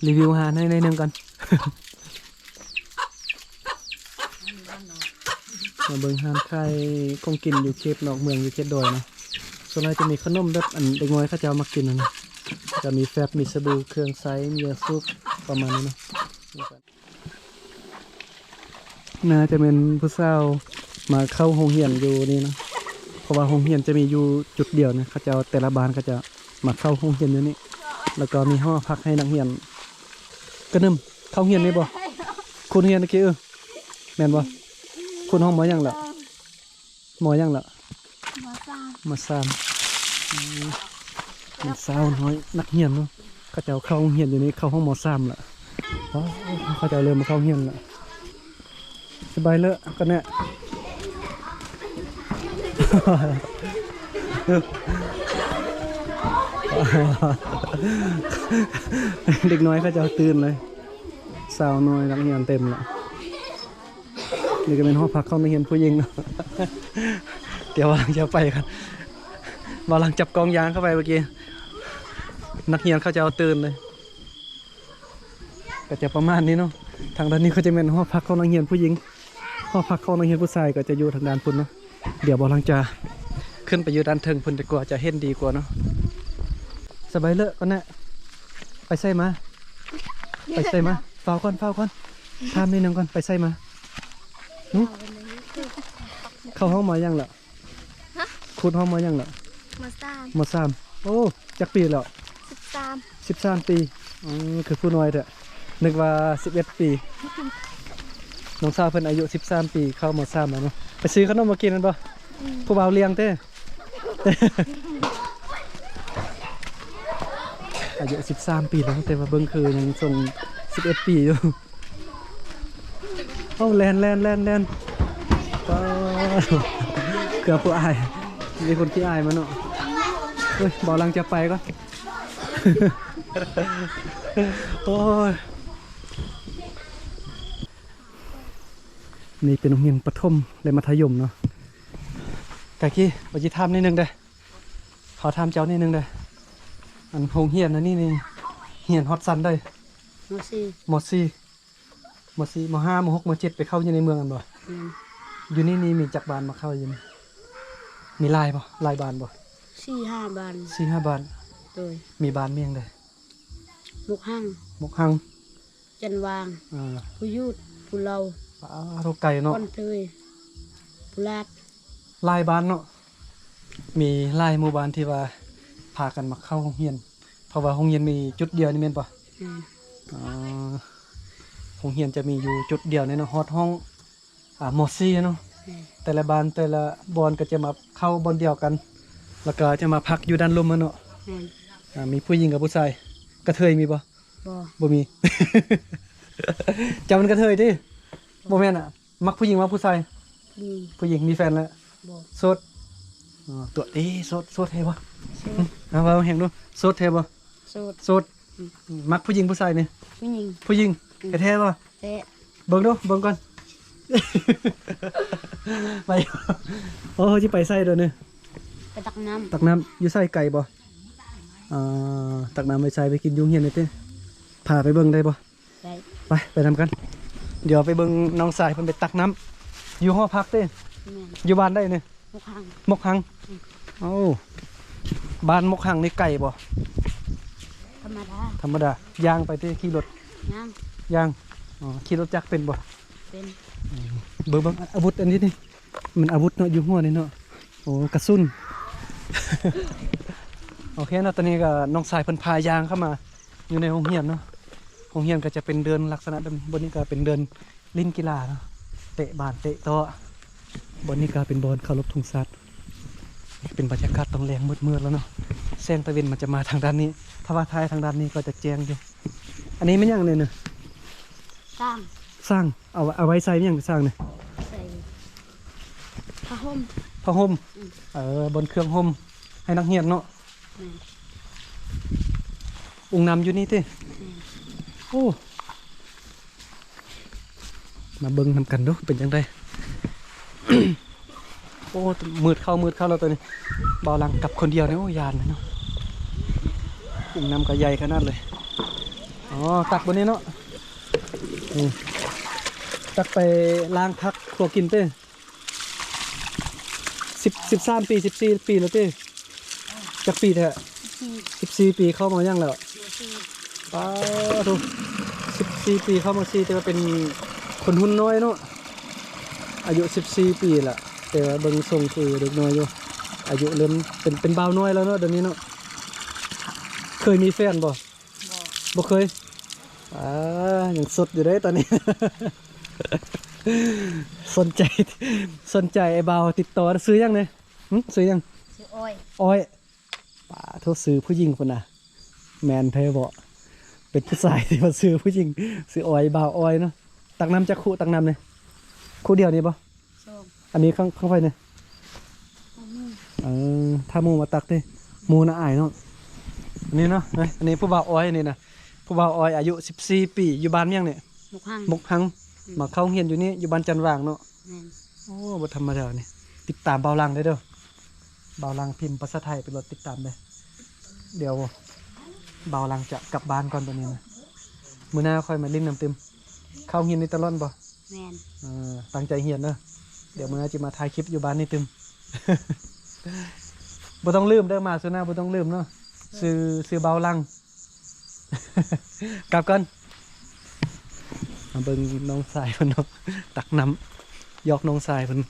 ຣີວິວຮ້ານໃຫ້ໜ້ອຍໜຶ່ງກ່ອນ. ມາເບິ່ງຮ້ານຂາຍຂອງກິນຢູ່ເຂດນອກເມືອງ ຢູ່ເຂດດອຍເນາະ. ສ່ວນຫຼາຍຈະມີຂະໜົມແບບອັນເດັກນ້ອຍເຂົາເຈົ້າມັກກິນຫັ້ນນະ. ຈະມີແຟບ ມີສະບູ ເຄື່ອງໃຊ້ ມີຢາສູບ ປະມານນີ້ເນາະ. ໜ້າຈະແມ່ນຜູ້ສາວມາເຂົ້າໂຮງຮຽນຢູ່ນີ້ນະ ເພາະວ່າໂຮງຮຽນຈະມີຢູ່ຈຸດດຽວນະ. ເຂົາເຈົ້າແຕ່ລະບ້ານເຂົາຈະມາເຂົ້າໂຮງຮຽນຢູ່ນີ້ ແລ້ວກໍມີຫໍພັກໃຫ້ນັກຮຽນ. ກະໜຶ່ມເຂົ້າຮຽນນີ້ບໍ່? ຄຸນຮຽນຕະກີ້ ເອີ ແມ່ນບໍ່? ຄຸນຫ້ອງ ມໍ ຫຍັງລະ? ມໍຫຍັງລະ? ມໍສາມ ມໍສາມ. ອືມ ມີສາວນ້ອຍນັກຮຽນເນາະ ເຂົາເຈົ້າເຂົ້າໂຮງຮຽນຢູ່ນີ້ ເຂົ້າຫ້ອງ ມໍສາມ ລະ. ວ້າວ ເຂົາເຈົ້າເລີ່ມມາເຂົ້າຮຽນລະ. ສະບາຍເລີກະແນະ. ເດັກນ້ອຍເຂົາເຈົ້າຕື່ນເລີຍ ສາວນ້ອຍນັກຮຽນເຕັມລະ. ນີ້ກໍແມ່ນຫໍພັກຂອງນັກຮຽນຜູ້ຍິງເນາະ. ດຽວວ່າຫຼັງຈະໄປກັນ ວ່າຫຼັງຈັບກ້ອງຍ່າງເຂົ້າໄປເມື່ອກີ້ ນັກຮຽນເຂົາເຈົ້າຕື່ນເລີຍ. ກໍຈະປະມານນີ້ເນາະ. ທາງດ້ານນີ້ກໍຈະແມ່ນຫໍພັກຂອງນັກຮຽນຜູ້ຍິງ ຫໍພັກຂອງນັກຮຽນຜູ້ຊາຍກໍຈະຢູ່ທາງດ້ານພຸ້ນເນາະ. ດຽວບໍ່ຫຼັງຈະຂຶ້ນໄປຢູ່ດ້ານເທິງພຸ້ນດີກວ່າ ຈະເຫັນດີກວ່າເນາະ. ສະບາຍເລີກກ່ອນແນະ. ໄປໃສມາ? ໄປໃສມາ? ຟ້າວກ່ອນ ຟ້າວກ່ອນ ຖາມນິດໜຶ່ງກ່ອນ ໄປໃສມາ? ຫຶ? ເຂົ້າຫ້ອງ ມໍຫຍັງລະ? ຫະ? ຄຸນຫ້ອງ ມໍຫຍັງລະ? ມໍສາມ ມໍສາມ. ໂອ້ ຈັກປີແລ້ວ? ສິບສາມ ສິບສາມປີ. ອືມ ຄືຜູ້ນ້ອຍແທ້ ນຶກວ່າສິບເອັດປີ. ນ້ອງສາວເພິ່ນອາຍຸສິບສາມປີ ເຂົ້າ ມໍສາມ ແລ້ວເນາະ. ໄປຊື້ຂະໜົມມາກິນແມ່ນບໍ່? ອືມ ຜູ້ບ່າວລ້ຽງເດ້. ອາຍຸສິບສາມປີແລ້ວ ແຕ່ວ່າເບິ່ງຄືຍັງຊົງສິບເອັດປີຢູ່. ເອົາ ແລ່ນ ແລ່ນ ແລ່ນ ແລ່ນ. ປ້າ ເກືອບຜູ້ອາຍ ມີຄົນຂີ້ອາຍມາເນາະ. ເອີຍ ບໍ່ຫຼັງຈະໄປກ່ອນ. ໂອ້ຍ ນີ້ເປັນໂຮງຮຽນປະຖົມ ແລະ ມັດທະຍົມເນາະ. ກະກີ້ ວ່າຊິຖາມນິດໜຶ່ງເດີ້ ຂໍຖາມເຈົ້ານິດໜຶ່ງເດີ້. ອັນໂຮງຮຽນອັນນີ້ນີ້ ຮຽນຮອດຊັ້ນໃດ? ມໍສີ່ ມໍສີ່ ມໍສີ່ ມໍຫ້າ ມໍຫົກ ມໍເຈັດ ໄປເຂົ້າຢູ່ໃນເມືອງຫັ້ນບໍ່? ແມ່ນ. ຢູ່ນີ້ນີ້ມີຈັກບ້ານມາເຂົ້າຢູ່ນີ້? ມີຫຼາຍບໍ່? ຫຼາຍບ້ານບໍ່? ສີ່ຫ້າບ້ານ ສີ່ຫ້າບ້ານ. ໂດຍ. ມີບ້ານມີຫຍັງແດ່? ໝົກຮັງ ໝົກຮັງ ຈັນຫວ່າງ ອ່າ ຜູ້ຍູດ ຜູ້ເລົ່າ. ປາໂທ ໄກເນາະ ກ່ອນເທີຍ ຜູ້ລາດ. ຫຼາຍບ້ານເນາະ. ມີຫຼາຍໝູ່ບ້ານທີ່ວ່າພາກັນມາເຂົ້າໂຮງຮຽນ ເພາະວ່າໂຮງຮຽນມີຈຸດດຽວນີ້ແມ່ນບໍ່? ແມ່ນ. ອໍ ໂຮງຮຽນຈະມີຢູ່ຈຸດດຽວນີ້ເນາະ ຮອດຫ້ອງ ອ່າ ມໍສີ່ເນາະ. ແມ່ນ. ແຕ່ລະບ້ານແຕ່ລະບ່ອນກໍຈະມາເຂົ້າບ່ອນດຽວກັນ ແລ້ວກໍຈະມາພັກຢູ່ດ້ານລຸ່ມຫັ້ນເນາະ. ແມ່ນ. ອ່າ ມີຜູ້ຍິງກັບຜູ້ຊາຍ? ກະເທີຍມີບໍ່? ບໍ່ ບໍ່ມີ. ເຈົ້າມັນກະເທີຍຕິ? ບໍ່ແມ່ນອະ. ມັກຜູ້ຍິງບໍ່ຜູ້ຊາຍ? ຜູ້ຍິງ. ຜູ້ຍິງ. ມີແຟນແລ້ວ? ບໍ່. ໂສດ? ອໍ ຕົວະຕິ ໂສດ ໂສດແທ້ບໍ່? ໂສດ. ອາ ເວົ້າແຮງດູ ໂສດແທ້ບໍ່? ໂສດ. ໂສດ. ອືມ ມັກຜູ້ຍິງຜູ້ຊາຍນີ້? ຜູ້ຍິງ. ຜູ້ຍິງ. ອືມ ແທ້ໆບໍ່? ແທ້. ເບິ່ງດູ ເບິ່ງກ່ອນ ໄປ. ໂອ້ ຊິໄປໃສດຽວນີ້? ໄປຕັກນ້ຳ. ຕັກນ້ຳຢູ່ໃສ ໄກບໍ່? ອ່າ ຕັກນ້ຳໄປໃສ ໄປກິນຢູ່ໂຮງຮຽນນີ້ຕິ? ພາໄປເບິ່ງໄດ້ບໍ່? ໄດ້. ໄປ ໄປນຳກັນ. ດຽວໄປເບິ່ງນ້ອງຊາຍເພິ່ນໄປຕັກນ້ຳຢູ່ຫໍພັກເດ້. ແມ່ນ. ຢູ່ບ້ານໃດນີ້? ໝົກຮັງ. ໝົກຮັງ. ອືມ ໂອ້ ບ້ານໝົກຮັງນີ້ໄກບໍ່? ທຳມະດາ. ທຳມະດາ. ຍ່າງໄປຕິ? ຂີ່ລົດ? ຍ່າງ. ຍ່າງ. ອໍ ຂີ່ລົດຈັກເປັນບໍ່? ເປັນ. ອືມ ເບິ່ງ ເບິ່ງອາວຸດອັນນີ້ນີ້ ມັນອາວຸດເນາະ ຢູ່ຫົວນີ້ເນາະ. ໂອ້ ກະສຸນ. ໂອເຄເນາະ ຕອນນີ້ກໍນ້ອງຊາຍເພິ່ນພາຍ່າງເຂົ້າມາຢູ່ໃນໂຮງຮຽນເນາະ. ໂຮງຮຽນກໍຈະເປັນເດີ່ນລັກສະນະແບບນີ້. ບ່ອນນີ້ກໍເປັນເດີ່ນຫຼິ້ນກິລາເນາະ ເຕະບານເຕະຕໍ. ບ່ອນນີ້ກໍເປັນບ່ອນເຄົາລົບທຸງຊາດ. ເປັນບັນຍາກາດຕອນແລງມືດໆແລ້ວເນາະ. ແສງຕາເວັນມັນຈະມາທາງດ້ານນີ້ ຖ້າວ່າຖ່າຍທາງດ້ານນີ້ກໍຈະແຈ້ງຢູ່. ອັນນີ້ແມ່ນຫຍັງນີ້ນະ? ສ້າງ. ສ້າງ. ເອົາ ເອົາໄວ້ໃສ່ຫຍັງ ສ້າງນີ້? ໃສ່ຜ້າຫົ່ມ. ຜ້າຫົ່ມ. ອືມ ເອີ ບ່ອນເຄື່ອງຫົ່ມໃຫ້ນັກຮຽນເນາະ. ແມ່ນ. ອຸງນ້ຳຢູ່ນີ້ຕິ? ແມ່ນ. ໂອ້ ມາເບິ່ງນຳກັນດູ ເປັນຈັ່ງໃດ? ໂອ້ ມືດເຂົ້າ ມືດເຂົ້າແລ້ວໂຕນີ້. ບ່າວຫຼັງກັບຄົນດຽວນີ້ ໂອ້ ຢ້ານເນາະ. ອຸງນ້ຳກໍໃຫຍ່ຂະໜາດເລີຍ. ອໍ ຕັກບ່ອນນີ້ເນາະ ນີ້ ຕັກໄປລ້າງຜັກຄົວກິນເດ້. ສິບ ສິບສາມປີ ສິບສີ່ປີແລ້ວເດ້. ຈັກປີແທ້? ສິບສີ່ ສິບສີ່ປີເຂົ້າ ມໍ ຫຍັງແລ້ວ? ມສີ່ ປາໂທ ສິບສີ່ປີເຂົ້າ ມໍສີ່ ແຕ່ວ່າເປັນຄົນຮຸ່ນນ້ອຍເນາະ ອາຍຸສິບສີ່ປີລະ ແຕ່ວ່າເບິ່ງຊົງຄືເດັກນ້ອຍຢູ່ ອາຍຸເລີ່ມເປັນ ເປັນບ່າວນ້ອຍແລ້ວເນາະ ດຽວນີ້ເນາະ. ເຄີຍມີແຟນບໍ່? ບໍ່ ບໍ່ເຄີຍ. ອ່າ ຍັງສົດຢູ່ເດ້ຕອນນີ້. ສົນໃຈ ສົນໃຈອ້າຍບ່າວຕິດຕໍ່ ຊື່ຫຍັງເນາະ? ຫຶ ຊື່ຫຍັງ? ຊື່ອ້ອຍ. ອ້ອຍ ປາໂທ ຊື່ຜູ້ຍິງພຸ້ນນະ ແມ່ນແທ້ບໍ່? ເປັນຜູ້ຊາຍທີ່ວ່າຊື່ຜູ້ຍິງ ຊື່ອ້ອຍ ບ່າວອ້ອຍເນາະ. ຕັກນ້ຳຈັກຄຸ ຕັກນ້ຳນີ້ ຄຸດຽວນີ້ບໍ່? ສອງ ອັນນີ້ຂ້າງ ຂ້າງໃຜນີ້? ເອີ ຖ້າໝູ່ມາຕັກຕິ ໝູ່ໜ້າອາຍເນາະ. ອັນນີ້ເນາະ ເອີ ອັນນີ້ຜູ້ບ່າວອ້ອຍນີ້ນະ ຜູ້ບ່າວອ້ອຍອາຍຸສິບສີ່ປີ ຢູ່ບ້ານຫຍັງນີ້? ມົກຮັງ ມົກຮັງ. ອືມ ມາເຂົ້າໂຮງຮຽນຢູ່ນີ້ ຢູ່ບ້ານຈັນຫວ່າງເນາະ. ແມ່ນ. ໂອ້ ບໍ່ທຳມະດານີ້ ຕິດຕາມບ່າວຫຼັງໄດ້ເດີ້. ບ່າວຫຼັງພິມພາສາໄທໄປໂລດ ຕິດຕາມເດີ້. ດຽວບ່າວຫຼັງຈະກັບບ້ານກ່ອນຕອນນີ້ນະ ມື້ໜ້າຄ່ອຍມາຫຼິ້ນນຳຕື່ມ. ເຂົ້າໂຮງຮຽນນີ້ຕະຫຼອດບໍ່? ແມ່ນ. ເອີ ຕັ້ງໃຈຮຽນເດີ້. ດຽວມື້ໜ້າຈະມາຖ່າຍຄລິບຢູ່ບ້ານນີ້ຕື່ມ. ບໍ່ຕ້ອງລືມເດີ້ ມາສຸນນະ ບໍ່ຕ້ອງລືມເນາະ. ຊື່ ຊື່ບ່າວຫຼັງ. ກັບກ່ອນ. ມາເບິ່ງນ້ອງຊາຍເພິ່ນເນາະ ຕັກນ້ຳ ຢອກນ້ອງຊາຍເພິ່ນ.